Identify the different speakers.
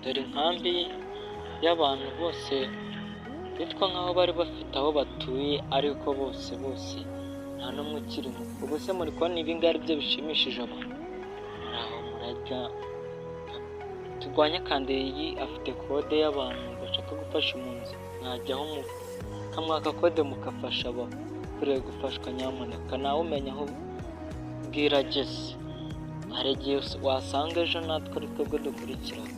Speaker 1: Dore inkambi y'abantu bose bitwa nk'aho bari bafite aho batuye, ariko bose bose nta n'umwe ukirimo. Ubu se muri kubona ibi ngibi ari byo bishimishije abantu? Muri aho murarya. Turwanye Kandeyi afite kode y'abantu bashaka gufasha impunzi, mwajyaho mukamwaka kode mugafasha abakwiriye gufashwa. Nyamuneka, nawe umenya aho bwira ageze, hari igihe wasanga ejo natwe ari twebwe dukurikiraho.